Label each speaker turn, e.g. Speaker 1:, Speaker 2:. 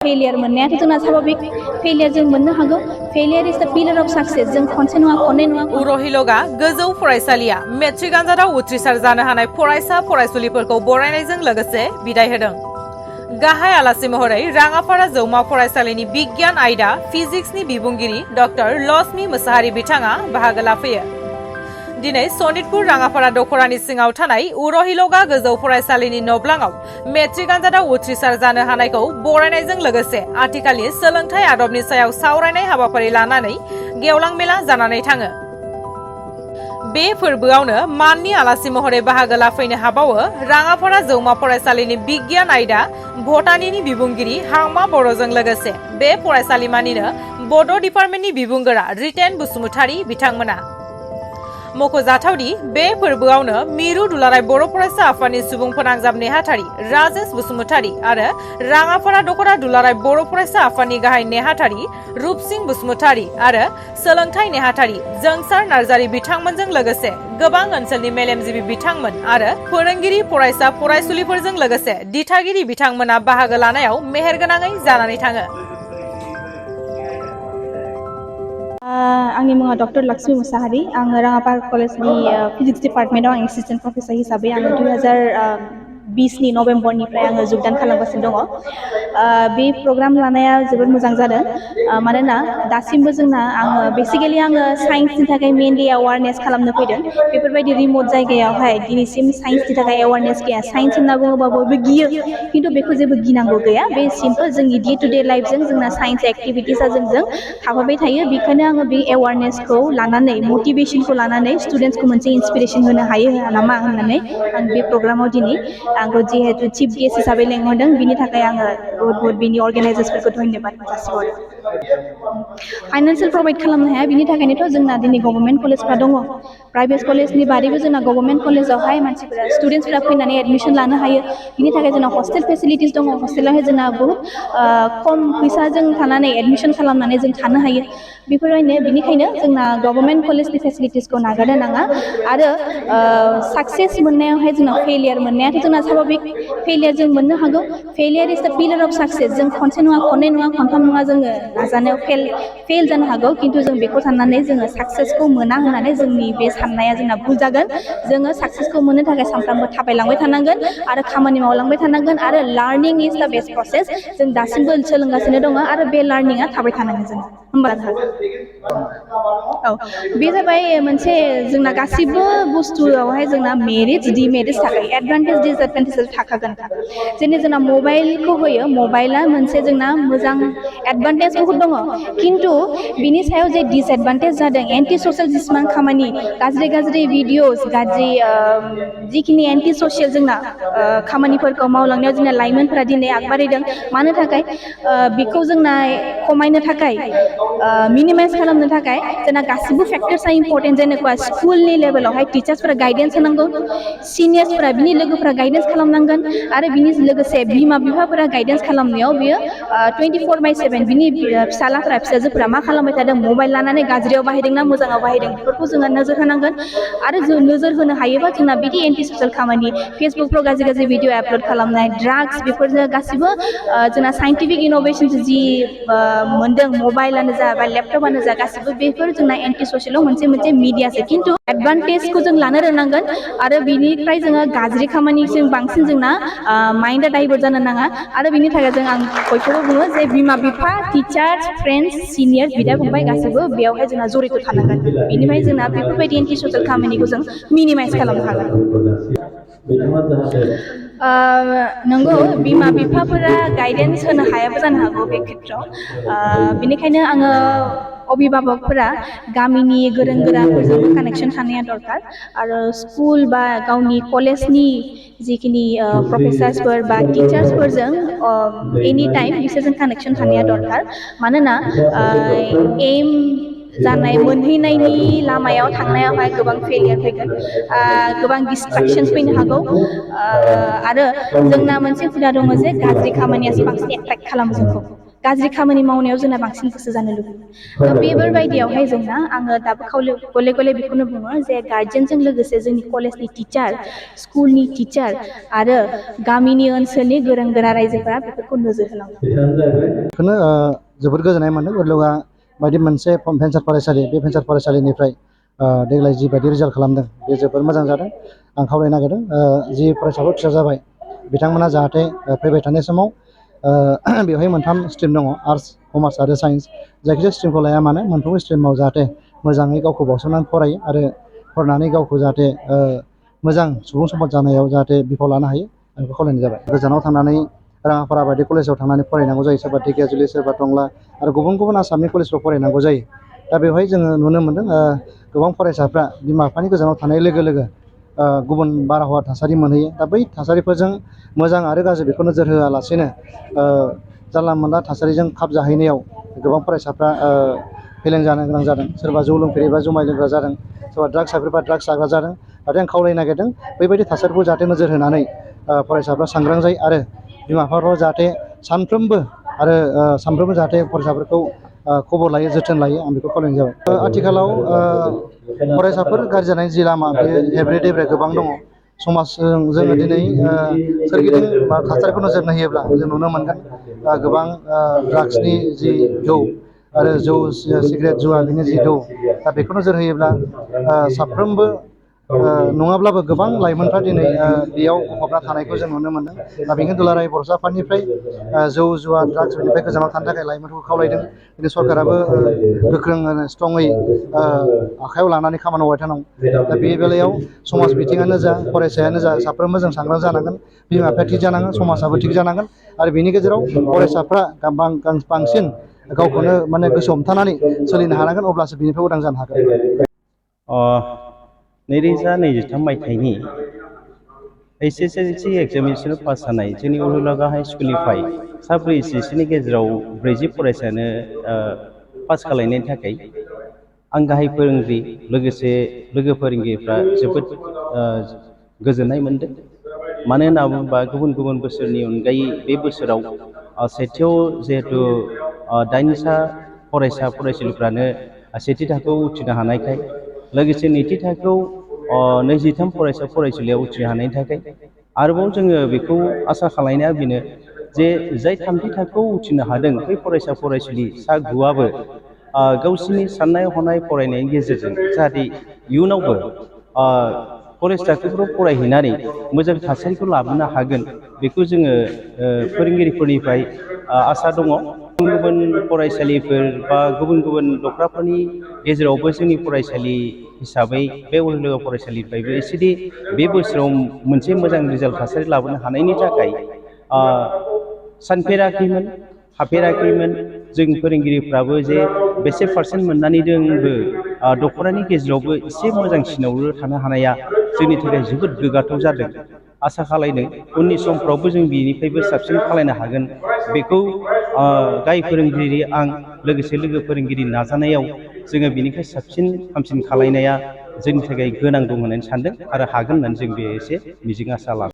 Speaker 1: Failure मोननायाथ' जोंना स्वाभाबिक failure जों मोननो हागौ फेलियर इज द पिलार अफ सक्सेस जों खनसे नङा खननै नङा
Speaker 2: उर'ह गोजौ फरायसालिया मेट्रिक आनजादाव उथ्रिसार जानो हानाय फरायसा फरायसुलिफोरखौ बरायनायजों लोगोसे बिदाय होदों। गाहाय आलासि महरै राङापारा जौमा फरायसालिनि बिगियान आयदा फिजिक्सनि बिबुंगिरि डक्टर लक्ष्मी मोसाहारि बिथाङा बाहागो लाफैयो। दिनै सनितपुर राङापारा दख'रानि सिङाव थानाय उर'ह गोजौ फरायसालिनि नब्लाङाव मेट्रिक आनजादाव उथ्रिसार जानो हानायखौ बरायनायजों लोगोसे आथिखालनि सोलोंथाइ आदबनि सायाव सावरायनाय हाबाफारि लानानै गेवलां मेला जानानै थाङो। बे फोरबोआवनो माननि आलासि महरै बाहागो लाफैनो हाबावो राङापारा जौमा फरायसालिनि बिगियान आयदा बटानिनि बिबुंगिरि हांमा बर'जों लोगोसे बे फरायसालिमानिनो बड' डिपार्टमेन्टनि बिबुंगोरा रिटेन बसुमतारी बिथांमोना। मख'जाथावदि बे फोरबोआवनो मिरु दुलाराय बर' फरायसा आफादनि सुबुं फोनांजाब नेहाथारि राजेश बसुमतारी आरो राङापारा दख'रा दुलाराय बर' फरायसा आफादनि गाहाय नेहाथारि रुपसिं बसुमतारी आरो सोलोंथाइ नेहाथारि जोंसार नार्जारी बिथांमोनजों लोगोसे गोबां ओनसोलनि मेलेमजिबि बिथांमोन आरो फोरोंगिरि फरायसा फरायसुलिफोरजों लोगोसे दिथागिरि बिथांमोना बाहागो लानायाव मेहेरगोनाङै जानानै थाङो।
Speaker 1: आंनि मुङा डक्टर लक्ष्मी मोसाहारि आङो राङापारा कलेजनि फिजिक्स डिपार्टमेन्टाव आं एसिस्टेन्ट प्रफेसर हिसाबै आङो 2020 नभेम्बरनिफ्राय आङो जगदान खालामगासिनो दङ। बे प्रग्राम लानाया जोबोद मोजां जादों मानोना दासिमबो जोंना आङो बेसिकेलि आङो साइन्सनि थाखाय मेनलि एवारनेस खालामनो फैदों। बेफोरबायदि रिमट जायगायावहाय दिनैसिम साइन्सनि थाखाय एवारनेस गैया। साइन्स होनना बुङोबा बयबो गियो खिन्थु बेखौ जेबो गिनांगौ गैया। बे सिम्पल जोंनि डे टु डे लाइफजों जोंना साइन्स एक्टिभिटिसा जोंजों थाफाबाय थायो। बेखायनो आङो बे एवारनेसखौ लानानै मटिभेसनखौ लानानै स्टुडेन्ट्सखौ मोनसे इन्सपिरेसन होनो हायो नामा होननानै आं बे प्रग्रामाव दिनै आंखौ जिहेतु चिफ गेस्ट हिसाबै लेंहरदों बिनि थाखाय आङो बहुत बिनि अर्गेनाइजार्सफोरखौ धन्यबाद जासिहरो। फाइनान्सियेल प्रभाइड खालामनो हाया बिनि थाखायनोथ' जोंना दिनै गभर्नमेन्ट कलेजफ्रा दङ। प्राइभेट कलेजनि बादैबो जोंना गभर्नमेन्ट कलेजावहाय मानसिफोरा स्टुडेन्ट्सफ्रा फैनानै एडमिसन लानो हायो। बिनि थाखाय जोंना हस्टेल फेसिलिटिस दङ। हस्टेलावहाय जोंना बहुत खम फैसाजों थानानै एडमिसन खालामनानै जों थानो हायो। बिनिखायनो जोंना गभर्नमेन्ट कलेजनि फेसिलिटिसखौ नागारनो नाङा आरो साक्सेस मोननायावहाय जोंना फेलियर मोननायाथ' जोंना स्वाभाबिक फेलियर जों मोननो हागौ फेलियर इज द पिलार अफ सक्सेस जों खनसे नङा खननै नङा खनथाम नङा जोङो नाजानायाव फेल जानो हागौ खिन्थु जों बेखौ साननानै जोङो साक्सेसखौ मोना होननानै जोंनि बे साननाया जोंना भुल जागोन। जोङो साक्सेसखौ मोननो थाखाय सानफ्रामबो थाबायलांबाय थानांगोन आरो खामानि मावलांबाय थानांगोन आरो लार्निं इज द बेस्ट प्रसेस जों दासिमबो सोलोंगासिनो दङ आरो बे लार्निंआ थाबाय थानांगोन जों होमबा औ बे जाबाय मोनसे जोंना गासिबो बुस्थुआवहाय जोंना मेरिट्स डिमेरिट्स थाखायो एडभान्टेज डिसएडभान्टेज थाखागोनखा। जेरै जोंना मबाइलखौ होयो मबाइला मोनसे जोंना मोजां एडभान्टेज बहुत दङ खिन्थु बिनि सायाव जे डिसएडभान्टेज जादों एन्टि ससियेल जिसिबां खामानि गाज्रि भिडिअस गाज्रि जिखिनि एन्टि ससियेल जोंना खामानिफोरखौ मावलांनायाव जोंना लाइमोनफोरा दिनै आगबारिदों मानो थाखाय बेखौ जोंना खमायनो थाखाय मिनिमाइज खालामनो थाखाय जोंना गासिबो फेक्टर्सआ इम्परटेन्ट जेनेबा स्कुलनि लेभेलावहाय टिचार्सफोरा गाइडेन्स होनांगौ सिनियर्सफोरा बिनि लोगोफोरा गाइडेन्स खालामनांगोन आरो बिनि लोगोसे बिमा बिफाफोरा गाइडेन्स खालामनायाव बियो 24/7 बिनि फिसालाफोरा फिसाजोफोरा मा खालामबाय थादों मबाइल लानानै गाज्रियाव बाहायदों ना मोजाङाव बाहायदों बेफोरखौ जोङो नोजोर होनांगोन आरो जों नोजोर होनो हायोबा जोंना बिदि एन्टि ससियेल खामानि फेसबुकफ्राव गाज्रि भिडिअ आपल'ड खालामनाय ड्राग्स बेफोरनो गासिबो जोंना साइन्टिफिक इन'भेसन जि मोनदों मबाइलानो जा बा लेपटपानो जा गासिबो बेफोर जोंना एन्टि ससियेलाव मोनसे मिडियासो खिन्थु एडभान्टेजखौ जों लानो रोंनांगोन आरो बिनिफ्राय जोङो गाज्रि खामानिजों बांसिन जोंना माइन्डा डाइभार्ट जानो नाङा आरो बिनि थाखाय जों आं बयखौबो बुङो जे बिमा बिफा टिचार्स फ्रेन्ड्स सिनियर्स बिदा फंबाय गासैबो बेयावहाय जोंना जरित थानांगोन बेनिफ्राय जोंना बेफोरबायदि एन्टि ससियेल खामानिखौ जों मिनिमाइज खालामनो हागोन। नंगौ बिमा बिफाफोरा गाइडेन्स होनो हायाबो जानो हागौ बे खेथ्रआव बेनिखायनो आङो अभिभाबकफोरा गामिनि गोरों गोराफोरजोंबो कानेक्सन थानाया दरकार आरो स्कुल बा गावनि कलेजनि जिखिनि प्रफेसार्सफोर बा टिचार्सफोरजों एनि टाइम बिसोरजों कानेक्सन थानाया दरकार मानोना एम जानाय मोनहैनायनि लामायाव थांनायावहाय गोबां फेलियर फैगोन गोबां डिसट्राक्सन्स फैनो हागौ आरो जोंना मोनसे हुदा दङ जे गाज्रि खामानियासो बांसिन एट्रेक्ट खालामो जोंखौ गाज्रि खामानि मावनायाव जोंना बांसिन गोसो जानो लुबैयो। थ' बेफोरबायदियावहाय जोंना आङो दाबो गले गले बेखौनो बुङो जे गार्जेनजों लोगोसे जोंनि कलेजनि टिचार, स्कुलनि टिचार आरो गामिनि ओनसोलनि गोरों गोरा रायजोफोरा बेफोरखौ नोजोर होनांगौ।
Speaker 3: बेखौनो जोबोद गोजोननाय मोनदों उर'हआ बायदि मोनसे भेन्सार फरायसालि, बे भेन्सार फरायसालिनिफ्राय देग्लाय जिबायदि रिजाल्ट खालामदों बे जोबोद मोजां जादों। आं खावलायनो नागिरदों जि फरायसाफोर उथ्रिसार जाबाय बिथांमोना जाहाथे फैबाय थानाय समाव बेवहाय मोनथाम स्ट्रिम दङ, आर्ट्स, कमार्स आरो साइन्स। जायखिजाया स्ट्रिमखौ लाया मानो मोनफ्रोमबो स्ट्रिमाव जाहाथे मोजाङै गावखौ बावसोमनानै फरायो आरो फरायनानै गावखौ जाहाथे मोजां सुबुं सम्पद जानायाव जाहाथे बिफाव लानो हायो, आं बेखौ खावलायनाय जाबाय। गोजानाव थांनानै राङापारा बायदि कलेजाव थांनानै फरायनांगौ जायो, सोरबा ढेकियाजुलि, सोरबा टंला आरो गुबुन गुबुन आसामनि कलेजफ्राव फरायनांगौ जायो। दा बेवहाय जोङो नुनो मोनदों गोबां फरायसाफ्रा बिमा बिफानि गोजानाव थानाय लोगो लोगो गुबुन बारहावा थासारि मोनहैयो। दा बै थासारिफोरजों मोजां आरो गाज्रि बेखौ नोजोर होआलासेनो जानला मोनला थासारिजों खाब जाहैनायाव गोबां फरायसाफ्रा फेलें जानो गोनां जादों। सोरबा जौ लोंफेरैबा जुमाय लोंग्रा जादों, सोरबा ड्राग्स जाफेरबा ड्राग्स जाग्रा जादों। नाथाय आं खावलायनो नागिरदों बैबायदि थासारिखौ जाहाथे नोजोर होनानै फरायसाफ्रा सांग्रां जायो आरो बिमा बिफाफ्रा जाहाथे सानफ्रोमबो जाहाथे फरायसाफोरखौ खबर लायो, जोथोन लायो, आं बेखौ खावलायनाय जाबाय। आथिखालाव फरायसाफोर गाज्रि जानायनि जि लामा बेयो हेब्रे देब्रे गोबां दङ। समाजजों जोङो दिनै सोरगिदिं थासारिखौ नोजोर होयोब्ला जों नुनो मोनगोन गोबां ड्राग्सनि जि जौ आरो जौ सिगारेट जुवा बिनि जि दौ, दा बेखौ नोजोर होयोब्ला साफ्रोमबो नङाब्लाबो गोबां लाइमोनफ्रा दिनै बेयाव गफबना थानायखौ जों नुनो मोनदों। दा बेनिखायनो दुलाराय बर'सा आफादनिफ्राय जौ जुवा ड्राग्स बेनिफ्राय गोजानाव थानो थाखाय लाइमोनफोरखौ खावलायदों। दिनै सरकाराबो गोख्रों स्ट्रङै आखायाव लानानै खामानि मावबाय थानांगौ। दा बे बेलायाव समाज बिथिङानो जा फरायसायानो जा साफ्रोमबो जों सांग्रां जानांगोन। बिमा बिफाया थिग जानांगोन, समाजाबो थिग जानांगोन आरो बेनि गेजेराव फरायसाफ्रा बांसिन गावखौनो माने गोसो हमथानानै सोलिनो हानांगोन, अब्लासो बिनिफ्राय उदां जानो हागोन।
Speaker 4: 2023 मायथाइनि HSLC एग्जामिनेसन पास जानाय जोंनि उर'ह गाहाय स्कुलनिफ्राय सा 44नि गेजेराव 40 फरायसायानो पास खालामनायनि थाखाय आं गाहाय फोरोंगिरि लोगोसे लोगो फोरोंगिरिफ्रा जोबोद गोजोननाय मोनदों। मानो होनना बुङोबा गुबुन गुबुन बोसोरनि अनगायै बे बोसोराव सेथियाव जिहेथु 8सा फरायसा फरायसुलिफ्रानो सेथि थाखोआव उथ्रिनो हानायखाय, लोगोसे नैथि थाखोआव 23 फरायसा फरायसुलिया उथ्रिनो हानायनि थाखाय आरोबाव जोङो बेखौ आसा खालामनाया बेनो जे जाय थामथि थाखोआव उथ्रिनो हादों बै फरायसा फरायसुलि सा 9आबो गावसिनि साननाय हनाय फरायनायनि गेजेरजों जाहाथे इयुनावबो कलेज थाखोफ्राव फरायहैनानै मोजां थासारिखौ लाबोनो हागोन, बेखौ जोङो फोरोंगिरिफोरनिफ्राय आसा दङ। गुबुन गुबुन फरायसालिफोर बा गुबुन गुबुन दख्राफोरनि गेजेरावबो जोंनि फरायसालि हिसाबै बे उर'ह फरायसालिनिफ्रायबो एसेदि बे बोसोराव मोनसे मोजां रिजाल्ट थासारि लाबोनो हानायनि थाखाय सानफेराखैमोन, हाफेराखैमोन। जों फोरोंगिरिफ्राबो जे बेसे पारसेन्ट मोननानै दंबो दख'रानि गेजेरावबो एसे मोजांसिनावल' थानो हानाया जोंनि थाखाय जोबोद गोग्गाथाव जादों। आसा खालायदों उननि समफ्रावबो जों बेनिफ्रायबो साबसिन खालायनो हागोन। बेखौ गाहाय फोरोंगिरि आं लोगोसे लोगो फोरोंगिरि नाजानायाव जोङो बेनिफ्राय साबसिन हामसिन खालायनाया जोंनि थाखाय गोनां दं होननानै सानदों आरो हागोन होननानै जों बे एसे मिजिं आसा लादों।